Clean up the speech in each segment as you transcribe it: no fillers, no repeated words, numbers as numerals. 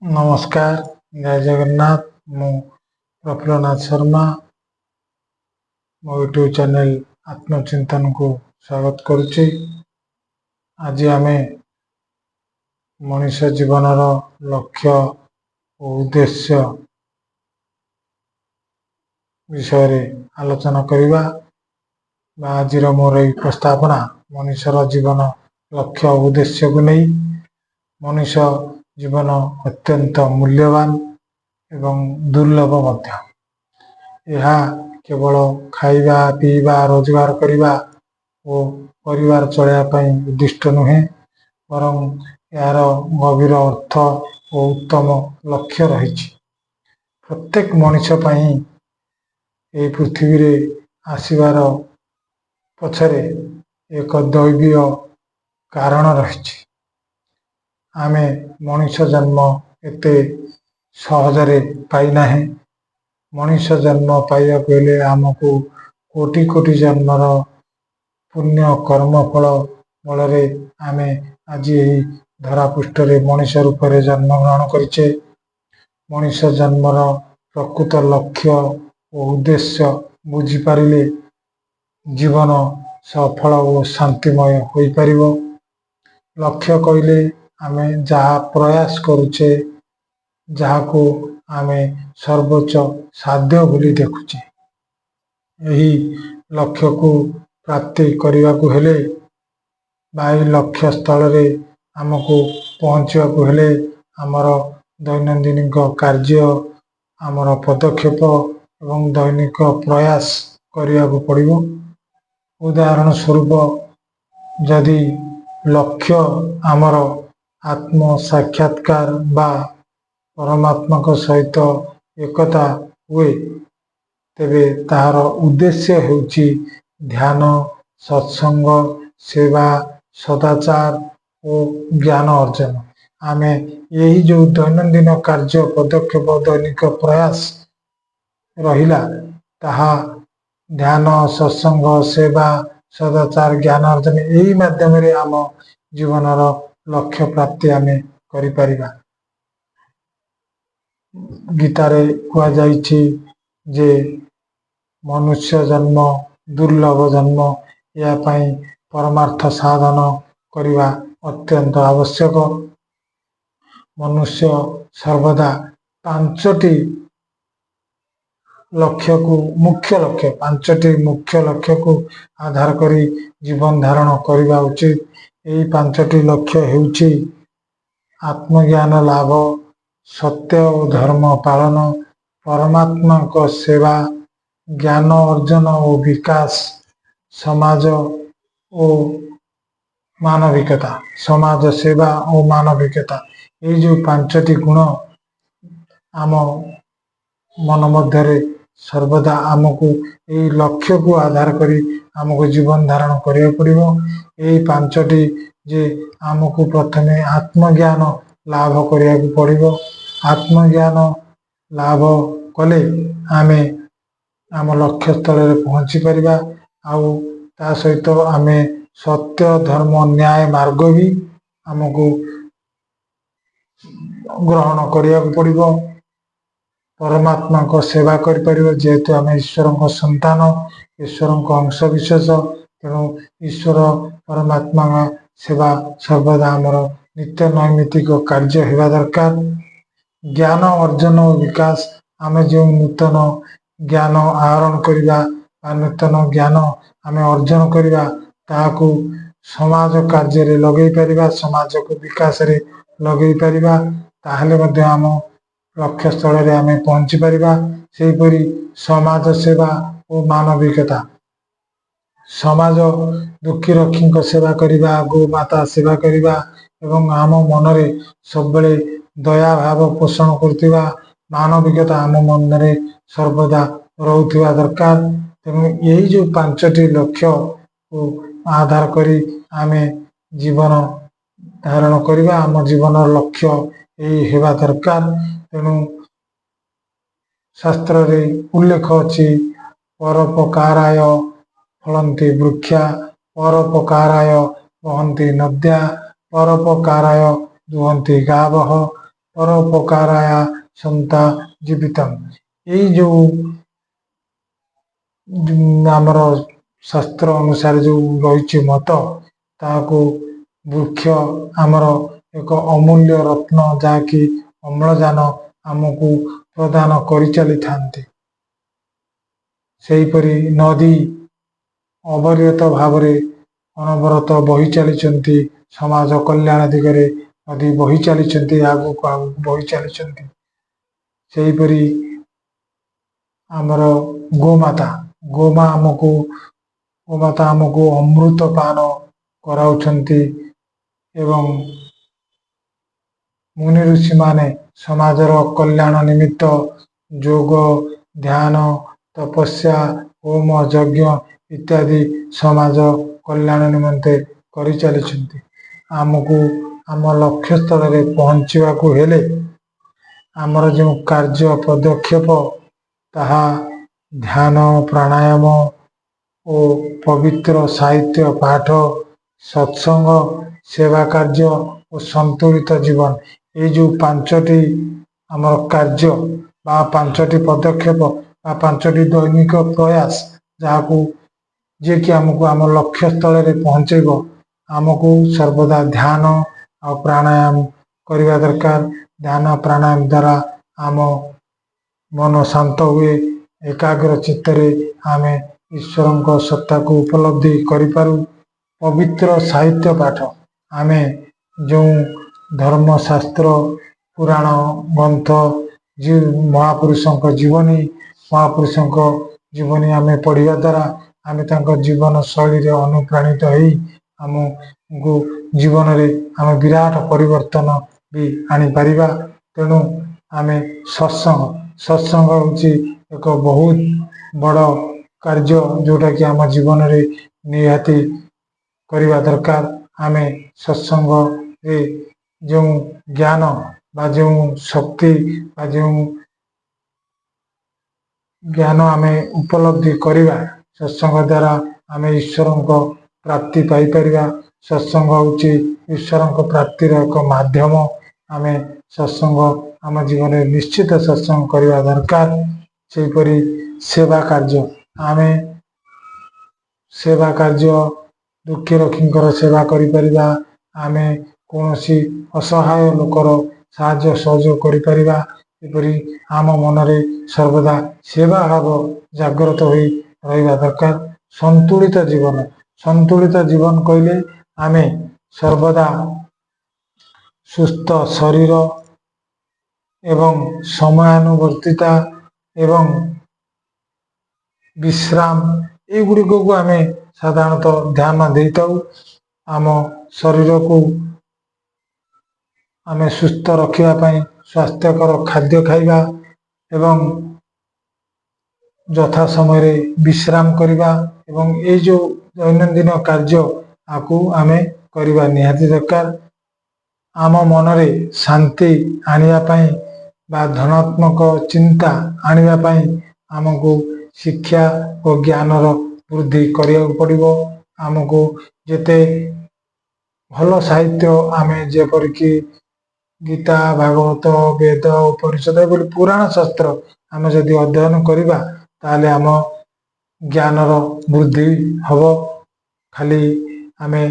ନମସ୍କାର, ଜୟ ଜଗନ୍ନାଥ। ମୁଁ ପ୍ରଫୁଲ୍ଲନାଥ ଶର୍ମା, ମୋ ୟୁଟ୍ୟୁବ୍ ଚ୍ୟାନେଲ୍ ଆତ୍ମଚିନ୍ତନକୁ ସ୍ୱାଗତ କରୁଛି। ଆଜି ଆମେ ମଣିଷ ଜୀବନର ଲକ୍ଷ୍ୟ ଓ ଉଦ୍ଦେଶ୍ୟ ବିଷୟରେ ଆଲୋଚନା କରିବା ବା ଆଜିର ମୋର ଏଇ ଉପସ୍ଥାପନା ମଣିଷର ଜୀବନ ଲକ୍ଷ୍ୟ ଓ ଉଦ୍ଦେଶ୍ୟକୁ ନେଇ। ମଣିଷ ଜୀବନ ଅତ୍ୟନ୍ତ ମୂଲ୍ୟବାନ ଏବଂ ଦୁର୍ଲଭ ମଧ୍ୟ। ଏହା କେବଳ ଖାଇବା, ପିଇବା, ରୋଜଗାର କରିବା ଓ ପରିବାର ଚଳାଇବା ପାଇଁ ଉଦ୍ଦିଷ୍ଟ ନୁହେଁ, ବରଂ ଏହାର ଗଭୀର ଅର୍ଥ ଓ ଉତ୍ତମ ଲକ୍ଷ୍ୟ ରହିଛି। ପ୍ରତ୍ୟେକ ମଣିଷ ପାଇଁ ଏହି ପୃଥିବୀରେ ଆସିବାର ପଛରେ ଏକ ଦୈବୀୟ କାରଣ ରହିଛି। ଆମେ ମଣିଷ ଜନ୍ମ ଏତେ ସହଜରେ ପାଇନାହେଁ। ମଣିଷ ଜନ୍ମ ପାଇବାକୁ ହେଲେ ଆମକୁ କୋଟି କୋଟି ଜନ୍ମର ପୁଣ୍ୟ କର୍ମଫଳ ବଳରେ ଆମେ ଆଜି ଏହି ଧରାପୃଷ୍ଠରେ ମଣିଷ ରୂପରେ ଜନ୍ମଗ୍ରହଣ କରିଛେ। ମଣିଷ ଜନ୍ମର ପ୍ରକୃତ ଲକ୍ଷ୍ୟ ଓ ଉଦ୍ଦେଶ୍ୟ ବୁଝିପାରିଲେ ଜୀବନ ସଫଳ ଓ ଶାନ୍ତିମୟ ହୋଇପାରିବ। ଲକ୍ଷ୍ୟ କହିଲେ ଆମେ ଯାହା ପ୍ରୟାସ କରୁଛେ, ଯାହାକୁ ଆମେ ସର୍ବୋଚ୍ଚ ସାଧ୍ୟ ବୋଲି ଦେଖୁଛେ। ଏହି ଲକ୍ଷ୍ୟକୁ ପ୍ରାପ୍ତି କରିବାକୁ ହେଲେ ବା ଏହି ଲକ୍ଷ୍ୟ ସ୍ଥଳରେ ଆମକୁ ପହଞ୍ଚିବାକୁ ହେଲେ ଆମର ଦୈନନ୍ଦିନିକ କାର୍ଯ୍ୟ, ଆମର ପଦକ୍ଷେପ ଏବଂ ଦୈନିକ ପ୍ରୟାସ କରିବାକୁ ପଡ଼ିବ। ଉଦାହରଣ ସ୍ୱରୂପ, ଯଦି ଲକ୍ଷ୍ୟ ଆମର ଆତ୍ମ ସାକ୍ଷାତକାର ବା ପରମାତ୍ମାଙ୍କ ସହିତ ଏକତା ହୁଏ, ତେବେ ତାହାର ଉଦ୍ଦେଶ୍ୟ ହେଉଛି ଧ୍ୟାନ, ସତ୍ସଙ୍ଗ, ସେବା, ସଦାଚାର ଓ ଜ୍ଞାନ ଅର୍ଜନ। ଆମେ ଏହି ଯେଉଁ ଦୈନନ୍ଦିନ କାର୍ଯ୍ୟ, ପଦକ୍ଷେପ, ଦୈନିକ ପ୍ରୟାସ ରହିଲା, ତାହା ଧ୍ୟାନ, ସତ୍ସଙ୍ଗ, ସେବା, ସଦାଚାର, ଜ୍ଞାନ ଅର୍ଜନ, ଏହି ମାଧ୍ୟମରେ ଆମ ଜୀବନର ଲକ୍ଷ୍ୟ ପ୍ରାପ୍ତି ଆମେ କରିପାରିବା। ଗୀତାରେ କୁହାଯାଇଛି ଯେ ମନୁଷ୍ୟ ଜନ୍ମ ଦୁର୍ଲଭ ଜନ୍ମ। ଏହା ପାଇଁ ପରମାର୍ଥ ସାଧନ କରିବା ଅତ୍ୟନ୍ତ ଆବଶ୍ୟକ। ମନୁଷ୍ୟ ସର୍ବଦା ପାଞ୍ଚଟି ଲକ୍ଷ୍ୟକୁ, ମୁଖ୍ୟ ଲକ୍ଷ୍ୟ, ପାଞ୍ଚଟି ମୁଖ୍ୟ ଲକ୍ଷ୍ୟକୁ ଆଧାର କରି ଜୀବନ ଧାରଣ କରିବା ଉଚିତ। ଏହି ପାଞ୍ଚଟି ଲକ୍ଷ୍ୟ ହେଉଛି ଆତ୍ମଜ୍ଞାନ ଲାଭ, ସତ୍ୟ ଓ ଧର୍ମ ପାଳନ, ପରମାତ୍ମାଙ୍କ ସେବା, ଜ୍ଞାନ ଅର୍ଜନ ଓ ବିକାଶ, ସମାଜ ଓ ମାନବିକତା, ସମାଜ ସେବା ଓ ମାନବିକତା। ଏଇ ଯୋଉ ପାଞ୍ଚଟି ଗୁଣ ଆମ ମନ ମଧ୍ୟରେ ସର୍ବଦା ଆମକୁ ଏଇ ଲକ୍ଷ୍ୟକୁ ଆଧାର କରି ଆମକୁ ଜୀବନ ଧାରଣ କରିବାକୁ ପଡ଼ିବ। ଏଇ ପାଞ୍ଚଟି ଯେ ଆମକୁ ପ୍ରଥମେ ଆତ୍ମଜ୍ଞାନ ଲାଭ କରିବାକୁ ପଡ଼ିବ। ଆତ୍ମଜ୍ଞାନ ଲାଭ କଲେ ଆମେ ଆମ ଲକ୍ଷ୍ୟସ୍ଥଳରେ ପହଞ୍ଚି ପାରିବା। ଆଉ ତା ସହିତ ଆମେ ସତ୍ୟ, ଧର୍ମ, ନ୍ୟାୟ ମାର୍ଗ ବି ଆମକୁ ଗ୍ରହଣ କରିବାକୁ ପଡ଼ିବ। ପରମାତ୍ମାଙ୍କ ସେବା କରିପାରିବ। ଯେହେତୁ ଆମେ ଈଶ୍ୱରଙ୍କ ସନ୍ତାନ, ଈଶ୍ୱରଙ୍କ ଅଂଶ ବିଶେଷ, ତେଣୁ ଈଶ୍ୱର ପରମାତ୍ମାଙ୍କ ସେବା ସର୍ବଦା ଆମର ନିତ୍ୟ ନୈମିତିକ କାର୍ଯ୍ୟ ହେବା ଦରକାର। ଜ୍ଞାନ ଅର୍ଜନ ଓ ବିକାଶ, ଆମେ ଯେଉଁ ନୂତନ ଜ୍ଞାନ ଆହରଣ କରିବା ବା ନୂତନ ଜ୍ଞାନ ଆମେ ଅର୍ଜନ କରିବା, ତାହାକୁ ସମାଜ କାର୍ଯ୍ୟରେ ଲଗେଇ ପାରିବା, ସମାଜକୁ ବିକାଶରେ ଲଗେଇ ପାରିବା, ତାହେଲେ ମଧ୍ୟ ଆମ ଲକ୍ଷ୍ୟସ୍ଥଳରେ ଆମେ ପହଞ୍ଚି ପାରିବା। ସେହିପରି ସମାଜ ସେବା ଓ ମାନବିକତା, ସମାଜ ଦୁଃଖୀ ରଙ୍କୀଙ୍କ ସେବା କରିବା, ଗୋମାତା ସେବା କରିବା ଏବଂ ଆମ ମନରେ ସବୁବେଳେ ଦୟା ଭାବ ପୋଷଣ କରୁଥିବା ମାନବିକତା ଆମ ମନରେ ସର୍ବଦା ରହୁଥିବା ଦରକାର। ତେଣୁ ଏଇ ଯୋଉ ପାଞ୍ଚଟି ଲକ୍ଷ୍ୟକୁ ଆଧାର କରି ଆମେ ଜୀବନ ଧାରଣ କରିବା, ଆମ ଜୀବନର ଲକ୍ଷ୍ୟ ଏଇ ହେବା ଦରକାର। ତେଣୁ ଶାସ୍ତ୍ରରେ ଉଲ୍ଲେଖ ଅଛି, ପରୋପକାରାୟ ଫଳନ୍ତି ବୃକ୍ଷା, ପରୋପକାରାୟ ବହନ୍ତି ନଦ୍ୟଃ, ପରୋପକାରାୟ ଦୁହନ୍ତି ଗାବଃ। ପରୋପକାରାୟ ସନ୍ତା ଜୀବିତଂ। ଏଇ ଯୋଉ ଆମର ଶାସ୍ତ୍ର ଅନୁସାରେ ଯୋଉ ରହିଛି ମତ, ତାହାକୁ ବୃକ୍ଷ ଆମର ଏକ ଅମୂଲ୍ୟ ରତ୍ନ, ଯାହାକି ଅମ୍ଳଜାନ ଆମକୁ ପ୍ରଦାନ କରିଚାଲିଥାନ୍ତି। ସେହିପରି ନଦୀ ଅବିରତ ଭାବରେ ଅନବରତ ବହି ଚାଲିଛନ୍ତି। ସମାଜ କଲ୍ୟାଣ ଦିଗରେ ନଦୀ ବହି ଚାଲିଛନ୍ତି, ଆଗକୁ ଆଗକୁ ବହି ଚାଲିଛନ୍ତି। ସେହିପରି ଆମର ଗୋମାତା, ଗୋମାତା ଆମକୁ ଅମୃତ ପାନ କରାଉଛନ୍ତି ଏବଂ ମୁନି ଋଷିମାନେ ସମାଜର କଲ୍ୟାଣ ନିମିତ୍ତ ଯୋଗ, ଧ୍ୟାନ, ତପସ୍ୟା, ହୋମ, ଯଜ୍ଞ ଇତ୍ୟାଦି ସମାଜ କଲ୍ୟାଣ ନିମନ୍ତେ କରିଚାଲିଛନ୍ତି। ଆମକୁ ଆମ ଲକ୍ଷ୍ୟସ୍ଥଳରେ ପହଞ୍ଚିବାକୁ ହେଲେ ଆମର ଯେଉଁ କାର୍ଯ୍ୟ ପଦକ୍ଷେପ, ତାହା ଧ୍ୟାନ, ପ୍ରାଣାୟାମ ଓ ପବିତ୍ର ସାହିତ୍ୟ ପାଠ, ସତ୍ସଙ୍ଗ, ସେବା କାର୍ଯ୍ୟ ଓ ସନ୍ତୁଳିତ ଜୀବନ। ଏଇ ଯେଉଁ ପାଞ୍ଚଟି ଆମର କାର୍ଯ୍ୟ ବା ପାଞ୍ଚଟି ପଦକ୍ଷେପ ବା ପାଞ୍ଚଟି ଦୈନିକ ପ୍ରୟାସ, ଯାହାକୁ ଯିଏକି ଆମକୁ ଆମ ଲକ୍ଷ୍ୟସ୍ଥଳରେ ପହଞ୍ଚେଇବ, ଆମକୁ ସର୍ବଦା ଧ୍ୟାନ ଆଉ ପ୍ରାଣାୟାମ କରିବା ଦରକାର। ଧ୍ୟାନ ପ୍ରାଣାୟାମ ଦ୍ୱାରା ଆମ ମନ ଶାନ୍ତ ହୁଏ। ଏକାଗ୍ର ଚିତ୍ତରେ ଆମେ ଈଶ୍ୱରଙ୍କ ସତ୍ତାକୁ ଉପଲବ୍ଧି କରିପାରୁ। ପବିତ୍ର ସାହିତ୍ୟ ପାଠ, ଆମେ ଯେଉଁ ଧର୍ମଶାସ୍ତ୍ର, ପୁରାଣ ଗ୍ରନ୍ଥ, ମହାପୁରୁଷଙ୍କ ଜୀବନୀ ଆମେ ପଢ଼ିବା ଦ୍ୱାରା ଆମେ ତାଙ୍କ ଜୀବନ ଶୈଳୀରେ ଅନୁପ୍ରାଣିତ ହେଇ ଆମକୁ ଜୀବନରେ ଆମେ ବିରାଟ ପରିବର୍ତ୍ତନ ବି ଆଣିପାରିବା। ତେଣୁ ଆମେ ସତ୍ସଙ୍ଗ ହେଉଛି ଏକ ବହୁତ ବଡ଼ କାର୍ଯ୍ୟ, ଯୋଉଟାକି ଆମ ଜୀବନରେ ନିହାତି କରିବା ଦରକାର। ଆମେ ସତ୍ସଙ୍ଗରେ ଯେଉଁ ଜ୍ଞାନ ବା ଯେଉଁ ଶକ୍ତି ବା ଯେଉଁ ଜ୍ଞାନ ଆମେ ଉପଲବ୍ଧି କରିବା, ସତ୍ସଙ୍ଗ ଦ୍ୱାରା ଆମେ ଈଶ୍ୱରଙ୍କ ପ୍ରାପ୍ତି ପାଇପାରିବା। ସତ୍ସଙ୍ଗ ହେଉଛି ଈଶ୍ୱରଙ୍କ ପ୍ରାପ୍ତିର ଏକ ମାଧ୍ୟମ। ଆମେ ସତ୍ସଙ୍ଗ ଆମ ଜୀବନରେ ନିଶ୍ଚିତ ସତ୍ସଙ୍ଗ କରିବା ଦରକାର। ସେହିପରି ସେବା କାର୍ଯ୍ୟ, ଆମେ ସେବା କାର୍ଯ୍ୟ ଦୁଃଖୀ ରଙ୍କୀଙ୍କର ସେବା କରିପାରିବା। ଆମେ କୌଣସି ଅସହାୟ ଲୋକର ସାହାଯ୍ୟ ସହଯୋଗ କରିପାରିବା। ଏପରି ଆମ ମନରେ ସର୍ବଦା ସେବା ଭାବ ଜାଗ୍ରତ ହୋଇ ରହିବା ଦରକାର। ସନ୍ତୁଳିତ ଜୀବନ। ସନ୍ତୁଳିତ ଜୀବନ କହିଲେ ଆମେ ସର୍ବଦା ସୁସ୍ଥ ଶରୀର ଏବଂ ସମୟାନୁବର୍ତ୍ତିତା ଏବଂ ବିଶ୍ରାମ, ଏଗୁଡ଼ିକକୁ ଆମେ ସାଧାରଣତଃ ଧ୍ୟାନ ଦେଇଥାଉ। ଆମ ଶରୀରକୁ ଆମେ ସୁସ୍ଥ ରଖିବା ପାଇଁ ସ୍ୱାସ୍ଥ୍ୟକର ଖାଦ୍ୟ ଖାଇବା ଏବଂ ଯଥା ସମୟରେ ବିଶ୍ରାମ କରିବା ଏବଂ ଏଇ ଯେଉଁ ଦୈନନ୍ଦିନ କାର୍ଯ୍ୟ, ଆକୁ ଆମେ କରିବା ନିହାତି ଦରକାର। ଆମ ମନରେ ଶାନ୍ତି ଆଣିବା ପାଇଁ ବା ଧନାତ୍ମକ ଚିନ୍ତା ଆଣିବା ପାଇଁ ଆମକୁ ଶିକ୍ଷା ଓ ଜ୍ଞାନର ବୃଦ୍ଧି କରିବାକୁ ପଡ଼ିବ। ଆମକୁ ଯେତେ ଭଲ ସାହିତ୍ୟ ଆମେ, ଯେପରିକି ଗୀତା, ଭାଗବତ, ବେଦ, ଉପନିଷଦ ଏପରି ପୁରାଣ ଶାସ୍ତ୍ର ଆମେ ଯଦି ଅଧ୍ୟୟନ କରିବା, ତାହେଲେ ଆମ ଜ୍ଞାନର ବୃଦ୍ଧି ହବ। ଖାଲି ଆମେ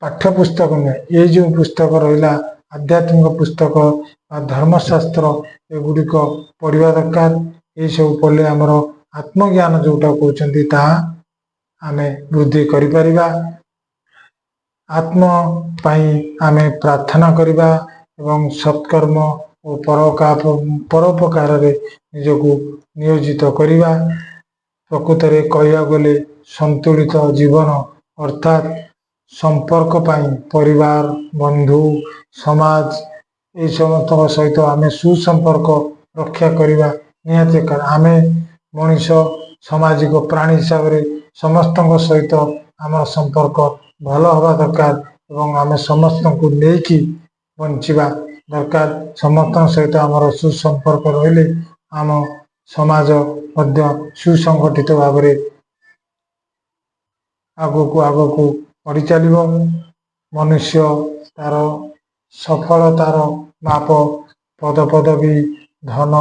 ପାଠ୍ୟ ପୁସ୍ତକ ନୁହେଁ, ଏଇ ଯେଉଁ ପୁସ୍ତକ ରହିଲା, ଆଧ୍ୟାତ୍ମିକ ପୁସ୍ତକ ବା ଧର୍ମଶାସ୍ତ୍ର, ଏଗୁଡ଼ିକ ପଢ଼ିବା ଦରକାର। ଏଇସବୁ ପଢ଼ିଲେ ଆମର ଆତ୍ମଜ୍ଞାନ ଯୋଉଟା କହୁଛନ୍ତି, ତାହା ଆମେ ବୃଦ୍ଧି କରିପାରିବା। ଆତ୍ମ ପାଇଁ ଆମେ ପ୍ରାର୍ଥନା କରିବା ଏବଂ ସତ୍କର୍ମ ଓ ପରୋପକାରରେ ନିଜକୁ ନିୟୋଜିତ କରିବା। ପ୍ରକୃତରେ କହିବାକୁ ଗଲେ ସନ୍ତୁଳିତ ଜୀବନ ଅର୍ଥାତ୍ ସମ୍ପର୍କ ପାଇଁ ପରିବାର, ବନ୍ଧୁ, ସମାଜ, ଏଇ ସମସ୍ତଙ୍କ ସହିତ ଆମେ ସୁସମ୍ପର୍କ ରକ୍ଷା କରିବା ନିହାତି ଦରକାର। ଆମେ ମଣିଷ ସାମାଜିକ ପ୍ରାଣୀ ହିସାବରେ ସମସ୍ତଙ୍କ ସହିତ ଆମର ସମ୍ପର୍କ ଭଲ ହେବା ଦରକାର ଏବଂ ଆମେ ସମସ୍ତଙ୍କୁ ନେଇକି ବଞ୍ଚିବା ଦରକାର। ସମସ୍ତଙ୍କ ସହିତ ଆମର ସୁସମ୍ପର୍କ ରହିଲେ ଆମ ସମାଜ ମଧ୍ୟ ସୁସଂଗଠିତ ଭାବରେ ଆଗକୁ ଆଗକୁ ବଢ଼ି ଚାଲିବ। ମନୁଷ୍ୟ ତାର ସଫଳତାର ମାପ ପଦପଦବୀ, ଧନ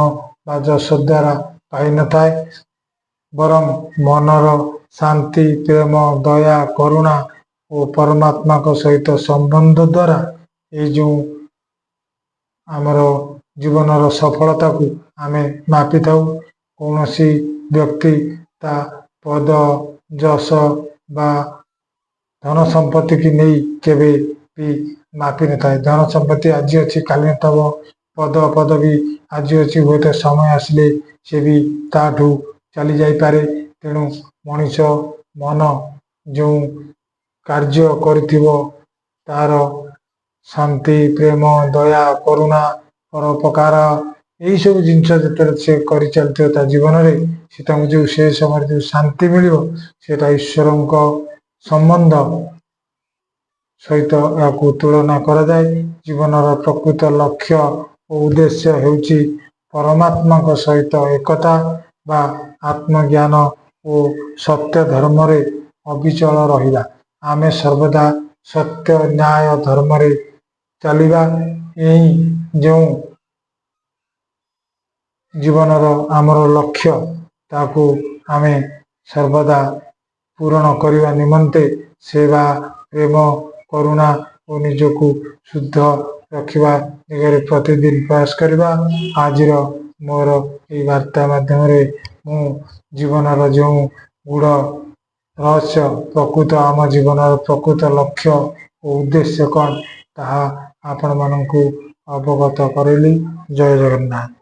ବା ଯଶ ଦ୍ୱାରା ପାଇନଥାଏ, ବରଂ ମନର ଶାନ୍ତି, ପ୍ରେମ, ଦୟା, କରୁଣା ଓ ପରମାତ୍ମାଙ୍କ ସହିତ ସମ୍ବନ୍ଧ ଦ୍ୱାରା ଏଇ ଯେଉଁ ଆମର ଜୀବନର ସଫଳତାକୁ ଆମେ ମାପିଥାଉ। କୌଣସି ବ୍ୟକ୍ତି ତା ପଦ, ଯଶ ବା ଧନ ସମ୍ପତ୍ତିକି ନେଇ କେବେ ବି ମାପିନଥାଏ। ଧନ ସମ୍ପତ୍ତି ଆଜି ଅଛି, କାଲି ନଥିବ। ପଦ ପଦବୀ ଆଜି ଅଛି, ହୁଏତ ସମୟ ଆସିଲେ ସେ ବି ତାଠୁ ଚାଲି ଯାଇପାରେ। ତେଣୁ ମଣିଷ ମନ ଯେଉଁ କାର୍ଯ୍ୟ କରିଥିବ, ତାର ଶାନ୍ତି, ପ୍ରେମ, ଦୟା, କରୁଣା, ପରୋପକାର, ଏଇସବୁ ଜିନିଷ ଯେତେବେଳେ ସେ କରିଚାଲିଥିବ ତା ଜୀବନରେ, ସେ ତାଙ୍କୁ ଯେଉଁ ସେ ସମୟରେ ଯେଉଁ ଶାନ୍ତି ମିଳିବ, ସେଇଟା ଈଶ୍ୱରଙ୍କ ସମ୍ବନ୍ଧ ସହିତ ଏହାକୁ ତୁଳନା କରାଯାଏ। ଜୀବନର ପ୍ରକୃତ ଲକ୍ଷ୍ୟ ଓ ଉଦ୍ଦେଶ୍ୟ ହେଉଛି ପରମାତ୍ମାଙ୍କ ସହିତ ଏକତା ବା ଆତ୍ମଜ୍ଞାନ ଓ ସତ୍ୟ ଧର୍ମରେ ଅବିଚଳ ରହିବା। ଆମେ ସର୍ବଦା ସତ୍ୟ, ନ୍ୟାୟ, ଧର୍ମରେ ଚାଲିବା। ଏହି ଯେଉଁ ଜୀବନର ଆମର ଲକ୍ଷ୍ୟ, ତାକୁ ଆମେ ସର୍ବଦା ପୂରଣ କରିବା ନିମନ୍ତେ ସେବା, ପ୍ରେମ, କରୁଣା ଓ ନିଜକୁ ଶୁଦ୍ଧ ରଖିବା ଦିଗରେ ପ୍ରତିଦିନ ପ୍ରୟାସ କରିବା। ଆଜିର ମୋର ଏଇ ବାର୍ତ୍ତା ମାଧ୍ୟମରେ ମୁଁ ଜୀବନର ଯେଉଁ ଗୂଢ଼ ରହସ୍ୟ, ପ୍ରକୃତ ଆମ ଜୀବନର ପ୍ରକୃତ ଲକ୍ଷ୍ୟ ଓ ଉଦ୍ଦେଶ୍ୟ କ'ଣ, ତାହା ଆପଣମାନଙ୍କୁ ଅବଗତ କରେଇଲି। ଜୟ ଜଗନ୍ନାଥ।